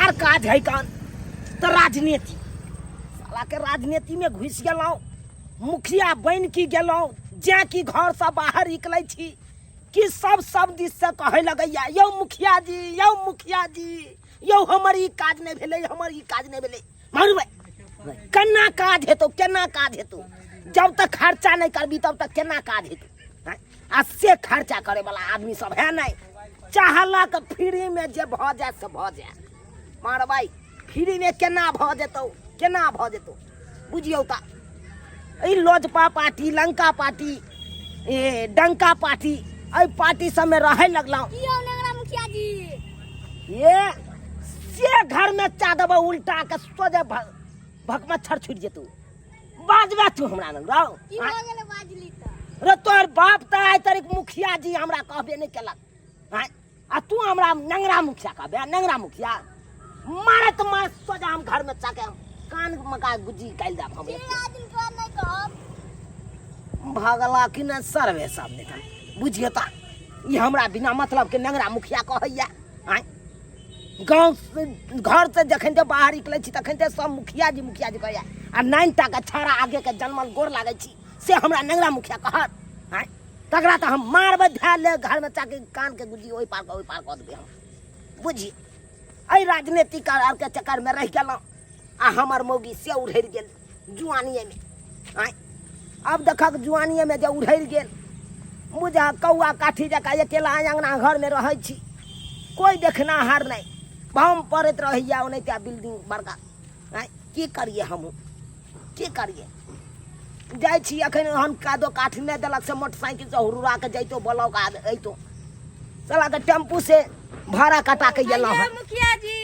आर काज है कान तऽ राजनीति सालाके राजनीतिमे घुसि गेलहुँ मुखिया बनि की गेलहुँ जेँ कि घरसँ बाहर निकलै छी कि सब सब दिससँ कहै लगैया यौ मुखिया जी यौ मुखिया जी यौ हमर ई काज नहि भेलै हमर ई काज नहि भेलै मारू भाई केना काज हेतौ केना काज हेतौ जब तक खर्चा नहि करबी तब तक केना काज हेतौ आँय? आ से खर्चा करे वाला आदमी सब है नहीं चाहलक फ्री में जे भऽ जाए से भऽ जाए मारबै फ्री में केना भऽ जेतौ केना भऽ जेतौ बुझियौ तऽ एहि लोजपा पार्टी लंका पार्टी ए डंका पार्टी एहि पार्टी सबमे रहै लगलहुँ की यौ नेंगरा मुखिया जी ये से घर में चा देबो उल्टा के सोझे भकमच्छर छुटि जेतौ बाजबे तू हमरा लग रौ की भऽ गेलै बाजली तऽ रे तोहर बाप तऽ आइ तारीख मुखिया जी हमरा कहबे नहि केलक आँय आ तू हमरा नंगरा मुखिया कहबे नंगरा मुखिया मारत मार सोझा हम घर में चाके कान मका गुजी काल देब हम तीन आदमी के नहि कहब भगला कि नहि सर्वे सब निकल बुझियो तऽ ई हमरा बिना मतलब के नंगरा मुखिया कहैया आँय गाँव घर से जखन ते बाहर निकलै छी तखन ते सब मुखिया जी मुखिया जी कहैया आ नाइन टा के छाड़ा आगे के जनमल गोर लागै छी से हमरा नंगरा मुखिया कहत आँय तकरा तऽ हम मारबै धए ले घरमे चाके कानके गुजी ओहि पार ओहि पार कऽ देबै हम बुझी एहि राजनीतिक आरके चक्करमे रहि गेलहुँ आ हमर मौगी से उड़ि गेल जुआनिएमे आँय आब देखक जुआनिएमे जे उड़ि गेल बुझा कौआ काठी जकाँ अकेला अङ्गना घरमे रहै छी कोइ देखनाहार नहि बम पड़ैत रहैए ओनाहिते बिल्डिंग बड़का आँय की करियै हमहूँ की करियै जाइ छी एखन ओहन कादो काठी नहि देलक से मोटरसाइकिलसँ हुरुरा कऽ जैतो ब्लॉक आ अइतो सालाके टेम्पू से भाड़ा कटा के गेलहुँ हँ मुखिया जी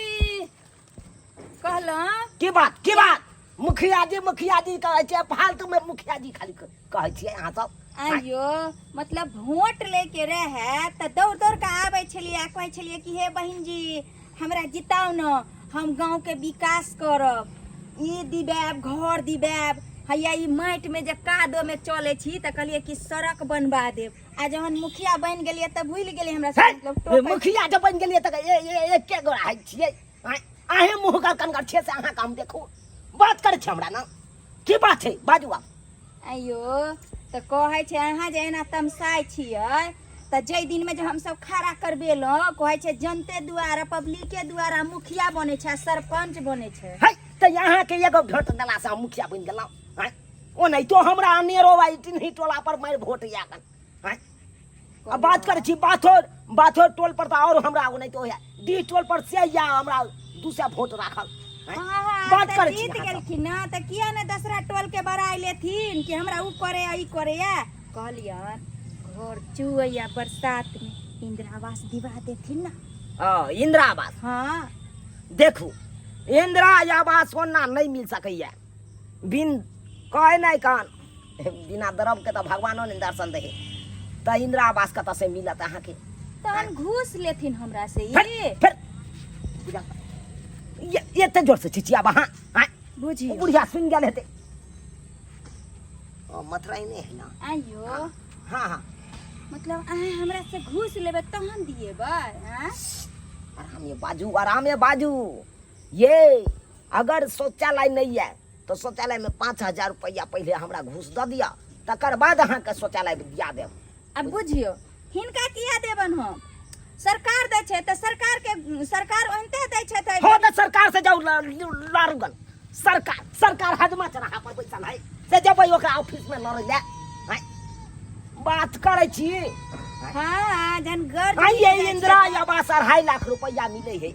कहलहुँ की बात की बात मुखिया जी मुखिया जी कहै छियै फालतू मे मुखिया जी खाली कहै छियै अहाँ सब आइयो मतलब वोट लेके रहे तऽ दौड़ दौड़ के आबै छलियै आ कहै छलियै कि हे बहिन जी हमरा जिताउ ने हम गाँवके विकास करब ई दिबायब घर दिबायब हैया ई माटिमे जे कादोमे चलै छी तऽ कहलियै कि सड़क बनबा देब आ जहन मुखिया बनि गेलियै तऽ भूलि गेलियै हमरा हे, सब मतलब टोकै मुखिया जब बनि गेलियै तऽ एके गोरा होइ छियै आँय, अहें मुँह का कनगर छियै से अहाँके हम देखू बात करै छी हमरा ने की बात छै बाजू आब आइयो तऽ कहै छै अहाँ जे एना तमसाइ छियै तऽ जाहि दिनमे जे हमसब खड़ा करबेलहुँ कहै छै जनते द्वारा पब्लिके द्वारा मुखिया बनै छै आ सरपञ्च बनै छै है तऽ अहाँके एगो भोट देलासँ हम मुखिया बनि गेलहुँ आँय ओनाहितो हमरा अनेरो आइ टिन्ही टोला पर मारि भोट या कन आँय आ बात करै छी बाथो बाथो टोल पर तऽ आओर हमरा ओनाहितो होइए डी टोल पर से या हमरा 200 भोट राखल आँय? हाँ, हाँ, बात तऽ करै छी जीत अहाँ सब। गेलखिन ना तऽ किया ने दसरा टोल के बड़ाई लेथिन कि हमरा उ करे आ ई करे या कहलियन घर चुअइया बरसात में इंदिरा आवास दिवा देथिन ना हँ इंदिरा आवास हाँ देखू इंदिरा आवास ओना नहि मिल सकैए बिन कहै नहि कान बिना द्रव के तऽ भगवानो नहि दर्शन दै तऽ इंदिरा आवास कतऽ से मिलत अहाँके तहन घूस लेथिन हमरा से फिर ई फिर बुझा ये एते जोर से चिचियाब अहाँ आँय बुझियौ ओ बुढ़िया सुनि गेल हेतै ओ मतराइ नहि है ना आइयो हाँ हाँ मतलब अहाँ हमरा से घूस लेबै तहन दिएबै आँय आराम ये बाजू आराम ये बाजू ये अगर शौचालय नहीं है तऽ शौचालयमे 5000 रुपैआ पहिले हमरा घूस दऽ दिअ तकर बाद अहाँके शौचालय दिया देब आब बुझियौ हिनका किया देबन हम सरकार दै छै तऽ सरकार के सरकार ओहिनते दै छै तऽ हो तऽ सरकार से जाउ लारुगन सरकार सरकार हजमा चढ़ा पर बैसल है से जेबै ओकरा ऑफिस में लड़ै लए आँय, बात करै छी हाँ जहन गर्ज आइए इंदिरा आवास 2.5 लाख रुपैआ मिलै है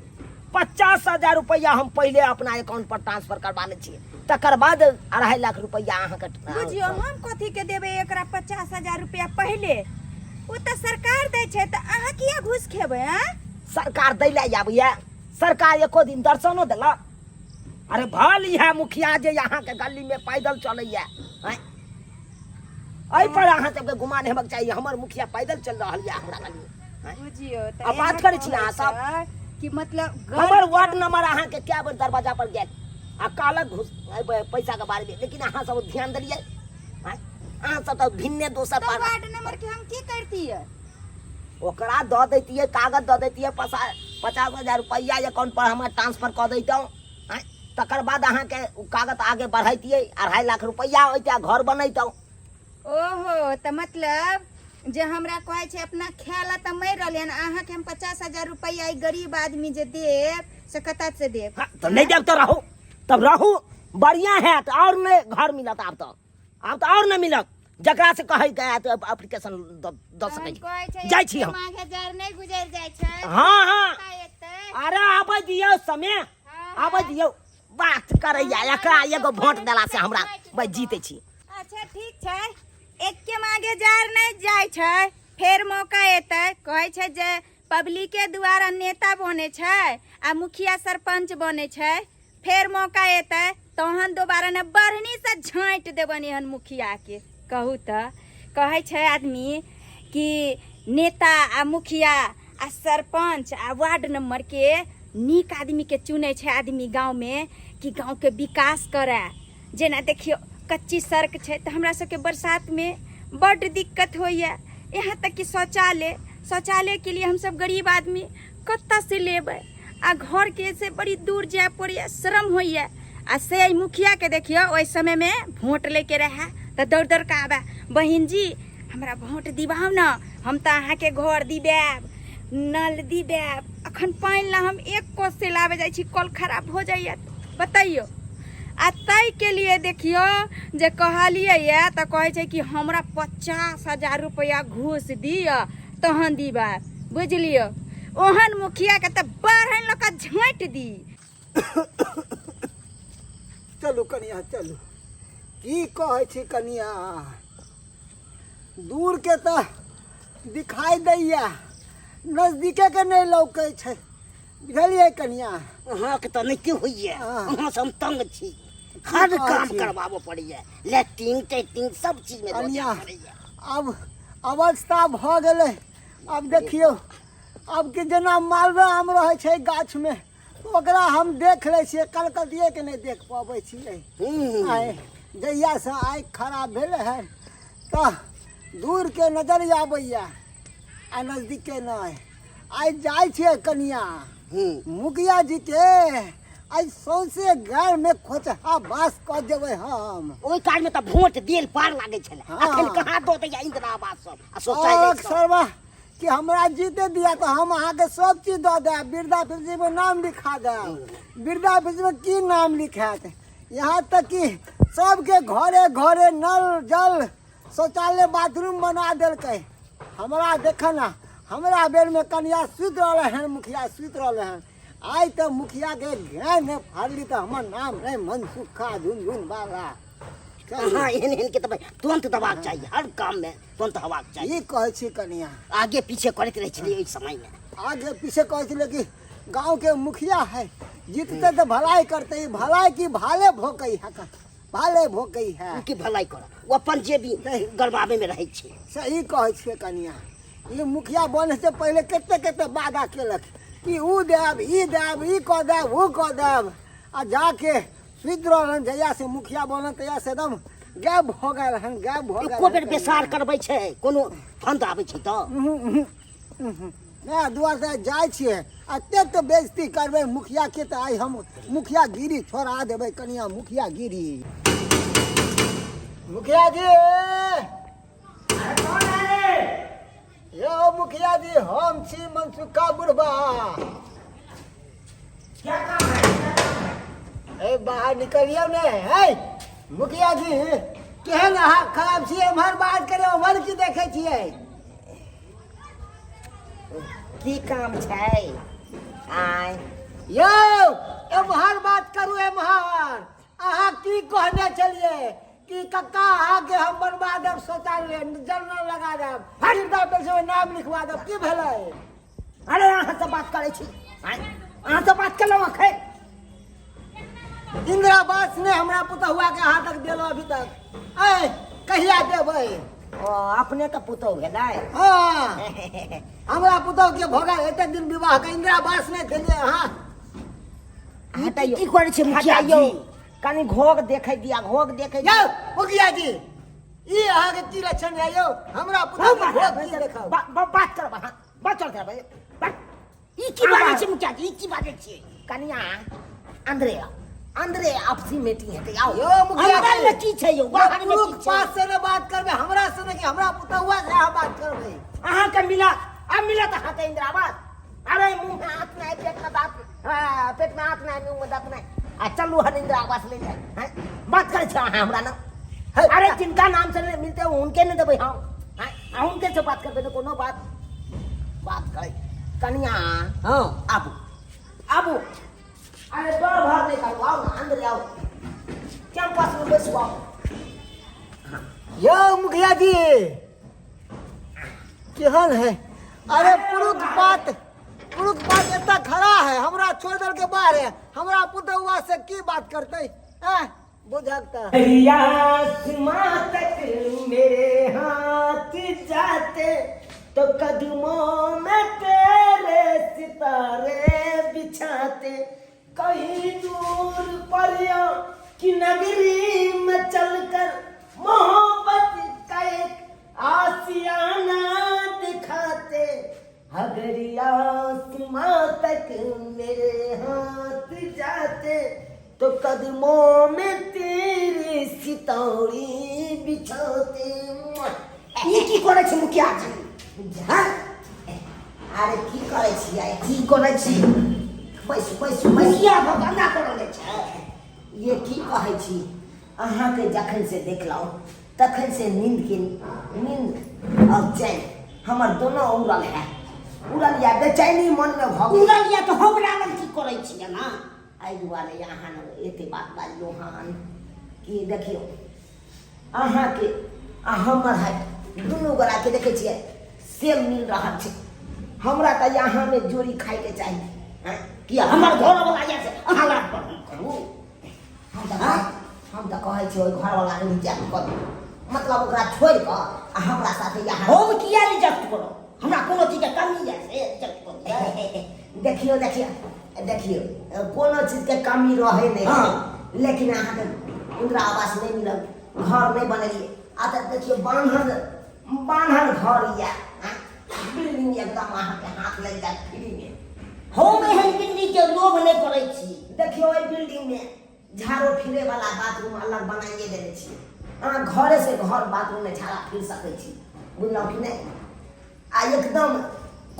50,000 रुपैआ हम पहिले अपना अकाउंट पर ट्रांसफर करबा लै छियै तकर बाद 2.5 लाख रुपैआ अहाँके बुझियौ हम कथी के देबै एकरा 50,000 रुपया पहिले ओ तऽ सरकार दै छै तऽ अहाँ किया घूस खेबै आँ सरकार दै लए आबैया सरकार एको दिन दर्शनो देलक अरे भल इएह मुखिया जे अहाँके गली में पैदल चलैया आँय? एहि पर अहाँ सबके गुमान हेबाक चाही हमर मुखिया पैदल चल रहल यऽ हमरा गली में बुझियौ तऽ आ बात एना करै छी कहै अहाँ सब। छै कि मतलब हमर वार्ड नंबर अहाँके कए बेर दरवाजा पर गेल आ कहलक घुस पैसा के बारे में लेकिन अहाँ सब ध्यान देलियै आँय? अहाँ सब तऽ भिन्ने दोसर तऽ पर वार्ड नंबर के हम की करतियै ओकरा दऽ दैतियै कागज दऽ दैतियै पैसा 50,000 रुपैआ अकाउंट पर हमरा ट्रांसफर कऽ दैतहुँ आँय, तकर बाद अहाँके ओ कागज आगे बढ़ैतियै, 2.5 लाख रुपैआ होइते आ घर बनैतहुँ। ओहो, तऽ मतलब जे हमरा कहै छै अपना खाय ला तऽ मरि रहलै हन, अहाँके हम 50,000 रुपैआ ई गरीब आदमी जे देब से कतऽ से देब? हाँ, तऽ नहि देब तऽ रहू, तब रहू, बढ़िआँ हैत। आओर नहि घर मिलत आब तऽ, आब तऽ आओर नहि मिलत। जकरा से कहै के आयत एप्लीकेशन दऽ सकै छी। कहै छै जाइ छी हम। माघे जर नहि गुजरि जाइ छै। हाँ हाँ। एतै। अरे आबै दियौ समय। हाँ। आबै दियौ, बात करैया एकरा एगो वोट देला से हमरा भाई जीते छी। अच्छा ठीक छै, एके मागे जार नहि जाइ छै, फेर मौका एतै। कहै छै जे पब्लिके द्वारा नेता बनै छै आ मुखिया सरपंच बनै छै। फेर मौका एतै तहन दोबारा ने बढ़नी से झाँटि देबनि एहन मुखिया के। कहू तऽ, कहै छै आदमी कि नेता आ मुखिया आ सरपंच आ वार्ड नंबर के नीक आदमी के चुनै छै आदमी गाँवमे कि गाँवके विकास करए। जेना देखियौ, कच्ची सड़क छै तऽ हमरा सबके बरसातमे बड्ड दिक्कत होइए। यहाँ तक कि शौचालय, शौचालयके लिए हमसब गरीब आदमी कतऽसँ लेबै? आ घरके से बड़ी दूर जाय पड़ैए, श्रम होइए। आ से एहि मुखियाके देखियौ, ओहि समयमे वोट लैके रहए तऽ दौड़ दौड़ कऽ आबए, बहिन जी हमरा वोट दिबाउ ने, हम तऽ अहाँके घर दिबायब, नल दिबायब। अखन पानि ला हम एक कोस से लाबे जाइ छी, कल खराब हो जाइए, बतैयौ। आ ताहिके लिए देखियौ जे कहलियै यऽ तऽ कहै छै कि हमरा 50,000 रुपैआ घूस दिअ तहन दिबा। बुझलियौ, ओहन मुखियाके तऽ बढ़नि लऽ कऽ झाँटि दी। चलू कनिया चलू। की कहै छी कनिया, दूरके तऽ दिखाई दैया, नजदीकेके नहि लौकै छै, बुझलियै कनिया? अहाँके तऽ नहि के होइए। हाँ। अहाँ से हम तंग छी, हर कहै काम छी? करबाबऽ पड़ैए, लैट्रिन टैट्रिन सब चीजमे लऽ कनिया जाय पड़ैए। आब अवस्था भऽ गेलै। आब देखियौ, आब कि जेना मालदह आम रहै छै गाछमे, ओकरा हम देख लै छियै, कलकतिएके नहि देख पबै छियै। आइ जहियासँ आँखि खराब भेलै हन तऽ दूरके नजर आबैए आ नजदीकके नहि। आइ जाइ छियै कनिया, मुखिया जी के आइ सौंसे गाँवमे खोचहा बास कऽ देबै हम। ओहि काल में तऽ वोट देल पार लागै छलै। हाँ। अखन कहाँ दऽ दैया इंदिरा आवास सब आ शौचालय और सब। सरवा कि हमरा जीते दिया तऽ हम अहाँके सब चीज दऽ देब, वृद्धा पेंशन में नाम लिखा देब। वृद्धा पेंशन में की नाम लिखायत? यहाँ तक कि सबके घरे घरे नल जल शौचालय बाथरूम बना देलकै। हमरा देख ने, हमरा बेरमे कनिया सुति रहलै हन, मुखिया सुति रहलै हन। आइ तऽ मुखियाके गाय नहि फाड़ली तऽ हमर नाम नहि मनसुखा झुनझुन बाला। अहाँ एहन एहन के तऽ तुरंत दबाक चाही, हर काम में तुरंत हवाक चाही। ई कहै छी कनिया, आगे पीछे करैत रहै छलियै ओहि समय में। आगे पीछे कहै छलै कि गाँव के मुखिया है, जीतते तऽ भलाई करते। ई भलाई की भाले भोकै है, भाले भोकै है। ओ की भलाई करत, ओ अपन जेबी गड़बाबै में रहै छै। सही कहै छियै कनिया। ई मुखिया बने से पहिले कते कते वादा केलक कि ऊ देब, ई देब, ई कऽ देब, ऊ कऽ देब, आ जाके सुति रहल हन। जहिया से मुखिया बनल तहिया से एकदम गायब भऽ गेल हन, गायब भऽ गेल एको हन बेर कनिया। बेसार करबै छै, कोनो फंड आबै छै तऽ नहि दुआर से जाइ छियै, एतेक तऽ बेइज्जती करबै मुखिया के तऽ आइ हम मुखिया गिरी छोड़ा देबै कनिया, मुखिया गिरी। मुखिया जी, यौ मुखिया जी, हम छी मनसुखा बुढ़बा। ए बाहर निकलियौ ने। है मुखिया जी, केहन अहाँ खराब छियै, एम्हर बात करियौ, ओम्हर की देखै छियै? की काम छै आय? यौ एम्हर बात करू एम्हर। अहाँ की कहने छलियै कि कक्का अहाँके हम बनवा देब शौचालय, जल नल लगा देब, वृद्धा पेंशन नाम लिखवा देब, की भेलै? अरे अहाँ से बात करै छी आँय? अहाँ से बात केलहुँ अखन? इंदिरा आवास ने हमरा पुतहुआ के अहाँ तक देलो अभी तक, ऐ कहिया देबै? ओ अपने के पुतहु भेलै? हाँ, हमरा पुतहु के भऽ गेल एते दिन विवाह के, इंदिरा आवास नहि देलियै अहाँ। हटैयौ। की करै छै मुखिया जी? कनि घोघ देखै दिया, घोघ देखै यौ मुखिया जी, ई अहाँके की लक्षण है यौ? हमरा पुतहु के घोघ की देखाउ? बात करब अहाँ, बात चल करबै। ई की बाजै छै मुखिया जी, ई की बाजै छियै? कनिया अंदरे आउ, अंदरे आपसी मीटिंग हेतै, आउ। यौ मुखिया जी। अंदर में की छै यौ, बाहर में पुरुख की छै? पास से ने बात करबै, हमरा से ने कि हमरा पुतहुआ से अहाँ बात करबै। अहाँके मिलत, आब मिलत अहाँके इंदिरा आवास। अरे मुंह में हाथ नहीं, पेट में दांत, हाँ, पेट में हाथ नहीं, मुंह में दांत नहीं, आ चलू हन इंदिरा आवास ले जाए। हैं? बात करै छै अहाँ हमरा ना? अरे जिनका नाम से मिलते हो उनके नहीं देबै हम। हैं? आ उनके से बात करबै तऽ कोनो बात बात करै। कनिया हाँ। आबू आबू, अरे डर भर नहीं करू, आउ ना अंदर आउ, कैंपस में बैसू आउ। यौ मुखिया जी केहन है? अरे पुरुख पात, पुरुख पात एतऽ खड़ा है, हमरा छोड़ दल के बाहर है, हमरा पुतहुआ से की बात करते हैं? बुझक तऽ। आसमां तक मेरे हाथ जाते तो कदमों में तेरे सितारे बिछाते, कहीं दूर परियों की नगरी में चलकर मोहब्बत का एक आसियाना दिखाते, अगर आसमां तक मेरे हाथ जाते तो कदमों में तेरे सितारे बिछाते। ई की करै छी मुखिया जी? हाँ? अरे की करै छी आइ, की करै छी? बैसू बैसू। मुखिया भऽ गंदा करऽ लै छै। ये की कहै छी, अहाँके जखन से देखलहुँ तखन से नींद के नींद और चैन हमर दोनों उड़ल है, उड़ल या बेचैनी मन में भऽ गेल। उड़ल या तऽ हम लागल की करै छियै ना? एहि दुआरे अहाँ ने एते बात बाजलहुँ हन कि देखियौ अहाँके आ हमर है दुनू गोराके देखै छियै सेम मिल रहल छै। हमरा तऽ अहाँमे जोड़ी खायके चाही। आँय? किया हमर घरवला यऽ से अहाँ लाभ पर हम करू? हम तऽ कहै छियै ओहि घरवला के रिजेक्ट कऽ दियौ, मतलब ओकरा छोड़ि कऽ आ हमरा साथे यहाँ। हम किया रिजेक्ट करब? हमरा कोनो चीजके कमी यऽ से रिजेक्ट कऽ दियै? देखियौ देखियौ देखियौ, कोनो चीजके कमी रहै नहि छै, लेकिन अहाँके इंदिरा आवास नहि मिलल, घर नहि बनेलियै। आ तऽ देखियौ बान्हल बान्हल घर यऽ, बिल्डिंग एकदम अहाँके हाथ लागि जायत फ्रीमे। हम एहन बिल्डिंगके लोभ नहि करै छी। देखियौ एहि बिल्डिंगमे झाड़ो फिरे वाला बाथरूम अलग बनाइए देने छियै, अहाँ घरे से घर बाथरूममे झाड़ा फिर सकै छी, बुझलहुँ कि नहि? आ एकदम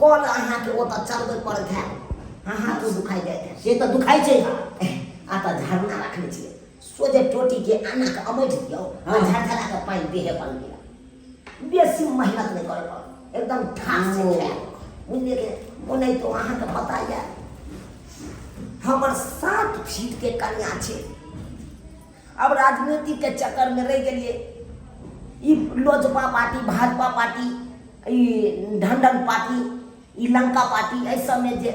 कल अहाँके ओतऽ चलबै पड़ैत हैत, अहाँके दुखाइ जाइत हैत। से तऽ दुखाइ छै। आ तऽ झरना रखने छियै, सोझे टोटीके आना कऽ अमैठ दियौ आ झरझरा कऽ पानि देहे पर मिलत, बेसी मेहनत नहि करय पड़त, एकदम ठाक से खायब, बुझलियै कि? ओनाहितो अहाँके पता यऽ हमर 7 फीटके कन्या छै। अब राजनीतिके चक्करमे रहि गेलियै, ई लोजपा पार्टी, भाजपा पार्टी, ई ढंढन पार्टी, ई लंका पार्टी, एहि सबमे जे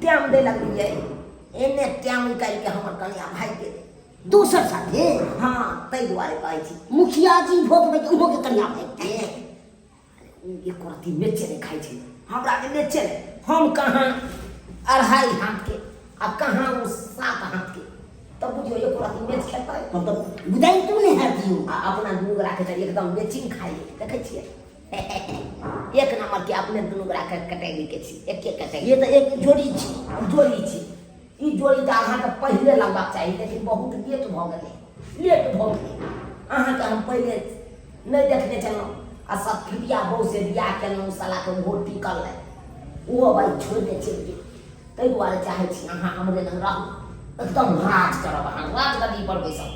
टाइम दै लगलियै, एने टाइम निकालिके हमर कन्या भागि गेलै दोसर साथे। हाँ, ताहि दुआरे कहै छी। मुखिया जी भोट दै ओहो के कन्या भागि गेलै। ओ एको रत्ती मेचे नहि खाइ छै, हमरा के मेचे नहि, हम कहाँ 2.5 हाथ के आ कहाँ ओ 7 हाथ के, तब बुझियौ एको रत्ती मेच खेतै तब तऽ बुझाइतो नहि हैत यौ। आ अपना दुनू गोरा के तऽ एकदम मैचिंग खाइ, देखै छियै एक नंबर के अपने दुनू गोरा के कैटेगरी के छी, एके कैटेगरी। ये तऽ एक जोड़ी छी। जोड़ी छी। ई जोड़ी तऽ अहाँके पहिले लगबाक चाही, लेकिन बहुत लेट भऽ गेलै, लेट भऽ गेलै। अहाँके हम पहिले नहि देखने छलहुँ आ सब फिटिया बहू से बियाह केलहुँ, सालाके ओहो टिकल नहि, ओहो भाइ छोड़ि दे चलि गेल। ताहि दुआरे चाहै छी अहाँ हमरे लग रहू, एकदम राज करब, अहाँ राजगद्दी पर बैसब।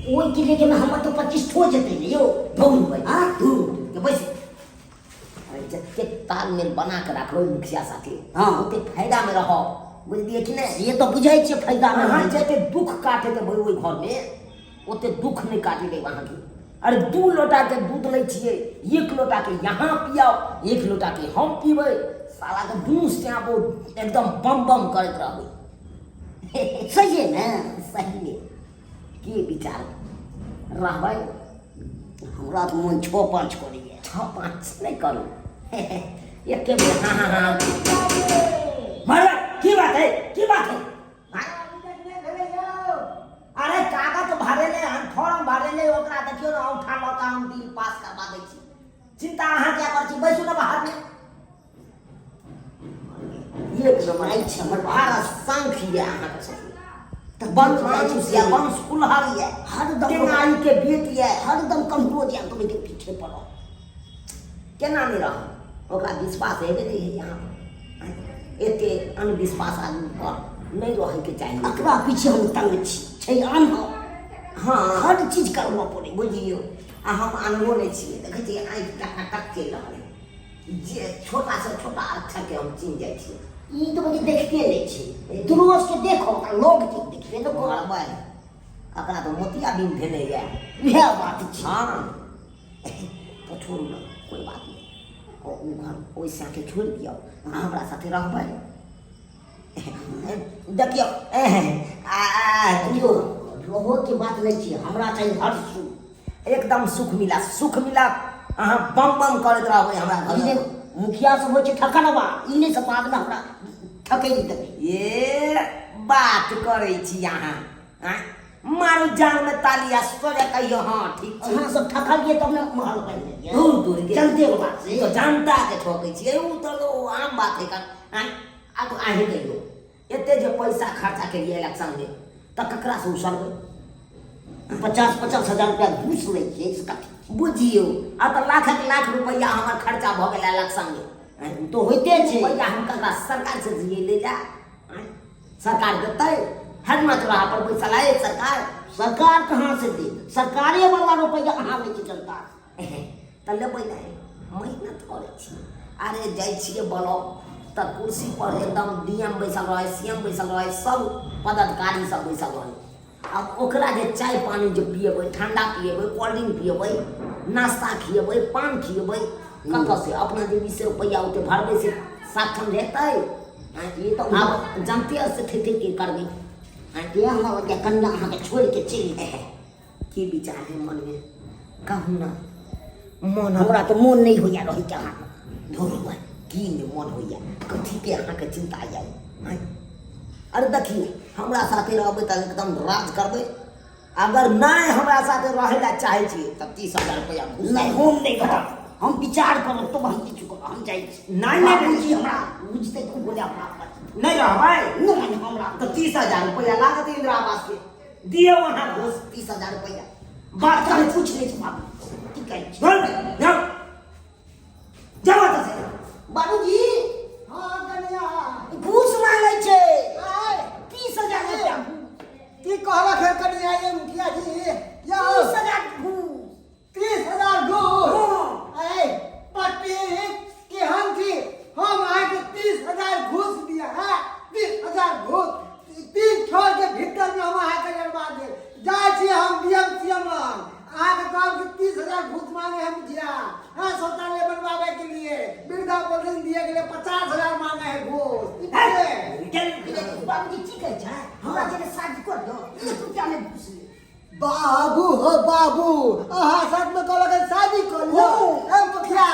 ओहिके लेकिन हमर तऽ प्रतिष्ठो जेतै ने यौ। धूर भाइ, आँ? धूर के बैसू। अरे जतेक तालमेल बना के राखबै मुखिया साथे, ओते फायदा में रहब, बुझलियै कि नहि? से तऽ बुझै छियै फायदा में अहाँ रहै छै। जते दुख काटे देबै ओहि घर में ओते दुख नहि काटे देब अहाँके। अरे 2 लोटा के दूध लै छियै, 1 लोटा के यहाँ पियाओ, 1 लोटा के हम पीबै, साला के दुनू स्यापो एकदम बम बम करैत रहबै। सही ने? सही में की विचार रहबै? हमरा तऽ मोन 6-5 करैए। 6-5 नहि करू, एके बेर हाँ हाँ हाँ। मरला की बात है, की बात है? अरे कागज भरेले हन, फॉर्म भरेले, ओकरा देखियौ ने औंठा लऽ कऽ हम बिल पास करबा दै छी। चिंता अहाँ किया करै छी, बैसू ने बाहर में। छी। हमर भारत शंख यऽ अहाँके ससुर तऽ वंश यऽ, वंश कुल्हर यऽ, हरदम टेंगारी के बेट यऽ। हरदम कमजोर यऽ, तऽ ओहिके पीछे पड़ल केना नहि रहब? ओकरा विश्वास हेबे नहि है यहाँ पर। एते अंधविश्वास आदमी पर नहि रहैके चाही। अकरा पीछे हम तंग छी, छै अनहो। हँ, हर चीज करबऽ पड़ै। बुझियौ, आ हम आनबो नहि छियै। देखै छियै, आँखि टका टक चलि रहल है, जे छोटासँ छोटा अक्षरके हम चिन्ह जाइ छियै। ई तऽ मुझे देखते नहि छै, दुर्वश के देखो आ लोग के देखबे ने करबै। एकरा तऽ मोतिया बिन भेलैए। इएह बात छै। हँ, तऽ छोड़ू ने, कोइ बात नहि। ओ घर ओहि साथे छोड़ि दियौ, अहाँ हमरा साथे रहबै। देखियौ, आ देखियौ, रहोके बात नहि छै, हमरा चाही हर सुख। एकदम सुख मिलत, सुख मिलत। अहाँ बम बम करैत रहबै हमरा ई जे घर। मुखिया सब होइ छै ठकनवा, ई नहि सब बादमे हमरा ठकैल देबै। ए बात करै छी अहाँ? आँय, मारू जान में ताली आ सोरे कहियो। हाँ, ठीक छै। अहाँ सब ठकलियै तब ने महल बनि गेलियै। दूर दूर के जनते के बात ई से तऽ जनता के ठकै छियै, ओ तऽ ओ आम बात है। कर आँय, आब अहीं कहियौ, एते जे पैसा खर्चा केलियै इलेक्शन में, तऽ ककरा से उसलबै? 50-50 हजार रुपया घूस लै छियै, से कथी? बुझियौ, आ तऽ लाखक लाख रुपैआ हमर खर्चा भऽ गेल इलेक्शन में। आँय, ओ तऽ होइते छै। रुपैआ हम ककरा सरकार से दियै लै लए? आँय, सरकार देतै? हरमा चौराहा पर बैसल है सरकार। सरकार कहाँ से देत? सरकारे वाला रुपया अहाँ लै छियै जनता से। तऽ लेबै नहि? मेहनत करै छी। अरे, जाइ छियै ब्लॉक तऽ कुर्सी पर एकदम डी एम बैसल रहै, सी एम बैसल रहै, सब पदाधिकारी सब बैसल रहै। आब ओकरा जे चाय पानी जे पिएबै, ठंडा पिएबै, कोल्ड ड्रिंक पिएबै, नाश्ता खिएबै, पान खिएबै, कतऽ से? अपना जेबी से रुपैआ ओते भरबै से सक्षम हेतै? आँय, ई तऽ आब जनते से थे के करबै। आँय, तें हमरा लगैए कनिया अहाँके छोड़ि के चलि गेल। की विचार है मनमे, कहू ने मन? हमरा तऽ मोन नहि होइए रहैके अहाँके। धुर, की नहि मन होइए? कथीके अहाँके चिन्ता यऽ? आँय, अरे देखियौ, हमरा साथे रहबै तऽ एकदम राज करबै। अगर नहि हमरा साथे रहै लए चाहै छियै तऽ 30,000 रुपैआ घूस। नहि, हम नहि रहब। हम विचार करब तब हम किछु करब। हम जाइ छी। नहि, नहि। बाबूजी हमरा बुझतै तऽ ओ बोले हमरा पर। नहि रहबै? नहि, हमरा तऽ 30,000 रुपैआ लागत इन्दिरा आवासके, दियौ अहाँ घूस। 30,000 रुपैआ बात हम पूछि लै छी बाबू, की कहै छी। जाउ, जाउ, जाउ एतऽ से। बाबूजी। हाँ कनिया। घूस मांगै छै। आय। 30,000 रुपैआ घूस। की कहलक है कनिया ये मुखिया जी यौ? 30,000 घूस। 30,000 घूस? ऐ पट्टी केहन छी? हम अहाँके 30,000 घूस दिया है? 30,000 घूस तीन छोड़ के भीतर में हम अहाँके लड़वा देब। जाइ छी हम डी एम सी एम लग, अहाँके कहब कि 30,000 घूस मांगे है मुखिया। हाँ, शौचालय बनवावे के लिए, वृद्धा पेंशन दिए के लिए 50,000 मांगे है घूस। ई बुझले? बाबूजी की कहै छै, हमरा जेने शादी कर दो, एक रुपया नहि घूस ले। बाबू हो बाबू, अहाँ साथ में कहलक है शादी कर लियो। ए मुखिया,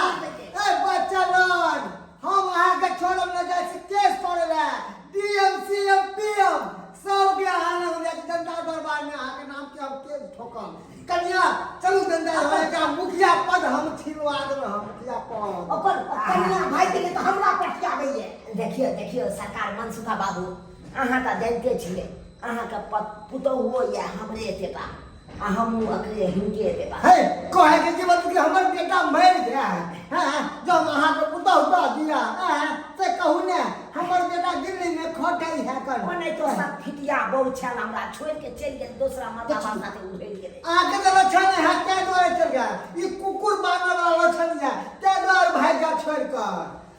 ए बच्चा लोग, हम अहाँके छोड़ब न। जाइ छी केस करे ला डीएम सीएम पीएम सब के। अहाँ लग जाइ छी जनता दरबार में, अहाँके नाम के हम केस ठोकब। कन्या चलू जनता दरबार के, मुखिया पद हम छिनवा देब, हम मुखिया पद। ओकर कन्या भागि गेलै तऽ हमरा पटियाबैये। देखियौ, देखियौ सरकार, मनसुखा बाबू, अहाँ तऽ जानिते छियै, अहाँके पुतोहुओ यऽ हमरे एतेटा आ हमहूँ अकरे हिनके एतेटा। हे, कहे के जीवन कि हमर बेटा मरि गया है। हाँ, जब अहाँके पुतहु दऽ दिया हाँ, से कहू ने, हमर बेटा दिल्ली में खटै है कर। ओ नहि तो सब फिटिया बहु छल, हमरा छोड़ि के चलि गेल, दोसरा मर्दाबा साथे उधरि गेलै। अहाँके तऽ लक्षण है, ताहि दुआरे चलि गया। ई कुकुर बानर वाला लक्षण है, ताहि दुआरे भागि गया छोड़ि कऽ।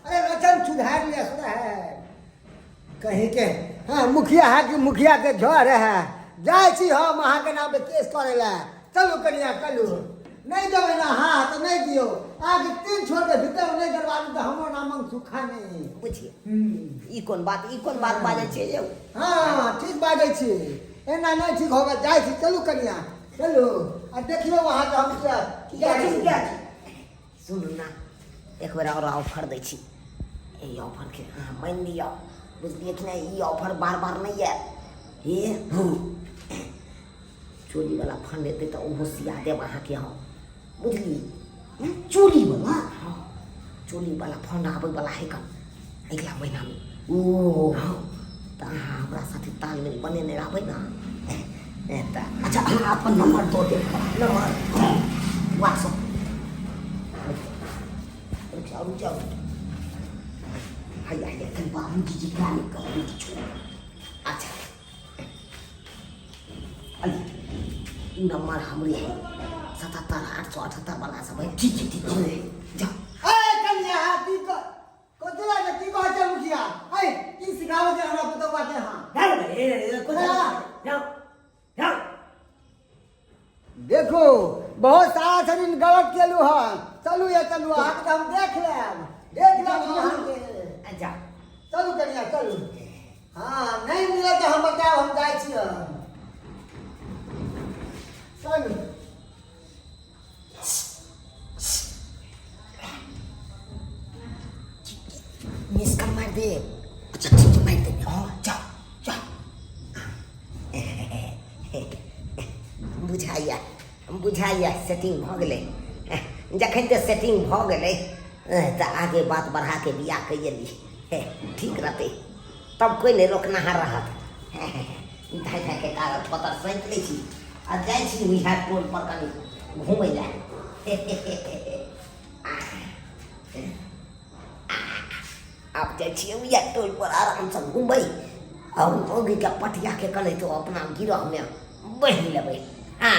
अरे, लक्षण सुधारि लिअ, सुधारि कहीं के। हाँ, मुखिया है कि मुखिया के झर है। जाइ छी हम अहाँके नाम पे केस करे ला। चलू कनिया, चलू। नहीं देबै ना? हाँ, तऽ नहीं दियौ। अहाँके तीन छोड़ के भीतर नहीं करवा दू तऽ हमरो नाम सुखा नहीं। बुझियौ, ई कोन बात, ई कोन बात बाजै छियै यौ? हाँ, ठीक बाजै छी, एना नहि ठीक होगा। जाइ छी, चलू कनिया, चलू। आ देखियौ अहाँके हम किया जाइ छी मुखिया जी। सुनू ने, एक बेर आओर ऑफर दै छी। एहि ऑफरके अहाँ मानि लिअ, बुझलियै कि नहि? ई ऑफर बार बार नहि आयत। हे हूँ, चोरीवला फंड एतै तऽ ओहो सिया देब अहाँके हम, बुझलियै? चोरीवला? हँ, चोरीवला फंड आबैवला है कन अगिला महीनामे। ओ। हँ। तऽ अहाँ हमरा साथे तालमेल बनेने रहबै ने। तऽ अच्छा, अहाँ अपन नम्बर दऽ देब हमरा। Number WhatsApp. रुक जाउ, रुक जाउ। हैया हैया, कनि बाबूजी जी नहि कहबै किछु। अच्छा, अरे ई नम्बर हमरे है, 77878 वाला सब है। ठीक छै, ठीक छै, जाउ। ए कन्या, की कथी लागे, की कहै छै मुखिया? ए, की सिखाबै छै हमरा पुतौआ के? हाँ, जाउ, जाउ। देखू, बहुत सारा शरीर गलत केलू हन। चलू ये, चलू, अहाँके तऽ हम देख लेब, देख लेब अहाँके। जाउ। चलू कनिया, चलू। हाँ, नहि मिलत तऽ हम बतायब। हम जाइ छी हम। चलू। मिस कॉल मारि दे। अच्छा, ठीक छै, मारि दे। हाँ, जाओ जाओ। बुझाइया, बुझाइया सेटिंग भऽ गेलै। जखन तऽ सेटिंग भऽ गेलै तऽ आगे बात बढ़ा के बियाह कैये ली, ठीक रहतै। तब कोइ नहि रोकनाहार रहत। धाइ धाइ के कागज पत्तर सैंत लै छी आ जाइ छी उएह टोल पर कनि घुमै लए। आब जाइ छियै उएह टोल पर, आरामसँ घुमबै आ मौगीके पटियाके कलैतो अपना गिरहमे बहि लेबै। हँ।